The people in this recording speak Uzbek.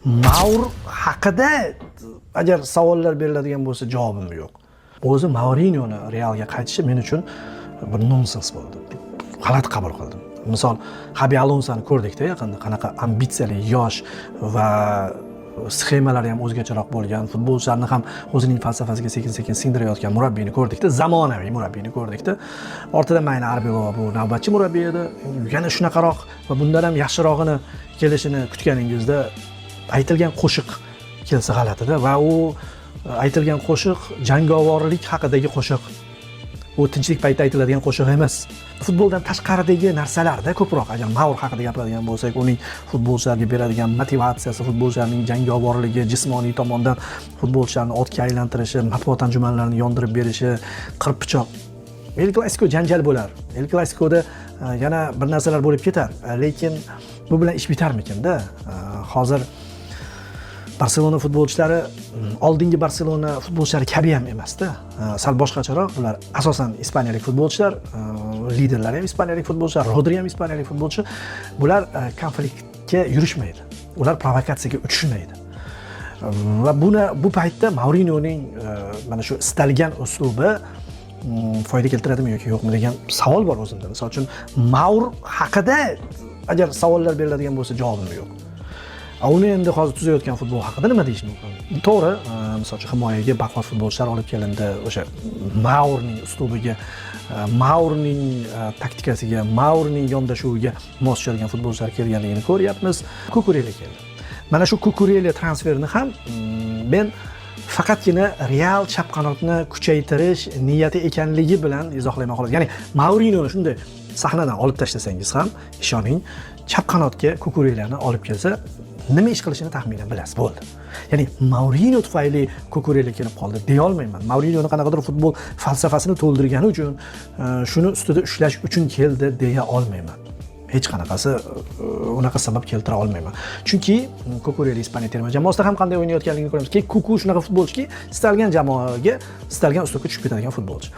Maur haqida agar savollar beriladigan bo'lsa, javobim yo'q. O'zi Maurinyoni Realga qaytishi men uchun bir nonsens bo'ldi. G'alati qabul qildim. Misol, Xabi Alonsoni ko'rdikda yaqinda, qanaqa ambitsiyali, yosh va sxemalari ham o'zgacharoq bo'lgan, futbolchilarni ham o'zining falsafasiga sekin-sekin singdirayotgan murabbiyni ko'rdikda, zamonaviy murabbiyni ko'rdikda. Ortidan mayli, Arbeloa bu navbatchi murabbiy edi. Yana shunaqaroq va bundan ham yaxshirog'ini kelishini kutganingizda aytilgan qo'shiq kelsa g'alatida va u aytilgan qo'shiq jangovorlik haqidagi qo'shiq. U tinchlik paytida aytiladigan qo'shiq emas. Futboldan tashqaridagi narsalarda ko'proq, agar Maur haqida gapiradigan bo'lsak, uning futbolchilarga beradigan motivatsiyasi, futbolchilarning jangovorligi, jismoniy tomondan futbolchilarni otga aylantirishi, matbuot anjumanlarini yondirib berishi, qirpichoq. El Klasiko janjal bo'lar. El Klasikoda yana bir narsalar bo'lib ketar. Lekin bu bilan ish bitarmikinda? Hozir Barselona futbolchilari oldingi Barselona futbolchilari kabi ham emasda. Sal boshqacharoq. Ular asosan ispaniyalik futbolchilar, liderlari ham ispaniyalik futbolchilar, Rodri ham ispaniyalik futbolchi. Bular konfliktga yurishmaydi. Ular provokatsiyaga uchishmaydi. Va buni bu paytda Mourinyoning mana shu istalgan uslubi foyda keltiradimi yoki yo'qmi degan savol bor o'zimda. Misol uchun, Maur haqida agar savollar beriladigan bo'lsa, javobim yo'q. Uni endi hozir tuzayotgan futbol haqida nima deyish mumkin? To'g'ri, misol uchun, himoyaga baquvvat futbolchilar olib kelindi. O'sha Maurning uslubiga, Maurning taktikasiga, Maurning yondashuviga mos tushadigan futbolchilar kelganligini ko'ryapmiz. Kukurela keldi. Mana shu Kukurela transferini ham men faqatgina Real chap qanotni kuchaytirish niyati ekanligi bilan izohlayman, xolos. Ya'ni Maurinyoni shunday sahnadan olib tashlasangiz ham, ishoning, chap qanotga Kukurelani olib kelsa, nima ish qilishini taxminan bilasiz, bo'ldi. Ya'ni Mourinyo tufayli Kukurela kelib qoldi deya olmayman. Mourinyoni qanaqadir futbol falsafasini to'ldirgani uchun, shuni ustida ishlash uchun keldi deya olmayman. Hech qanaqasi unaqa sabab keltira olmayman. Chunki Kukurela Ispaniya terma jamoasida ham qanday o'ynayotganligini ko'ramiz. Kuku shunaqa futbolchiki, istalgan jamoaga, istalgan uslubga tushib ketadigan futbolchi.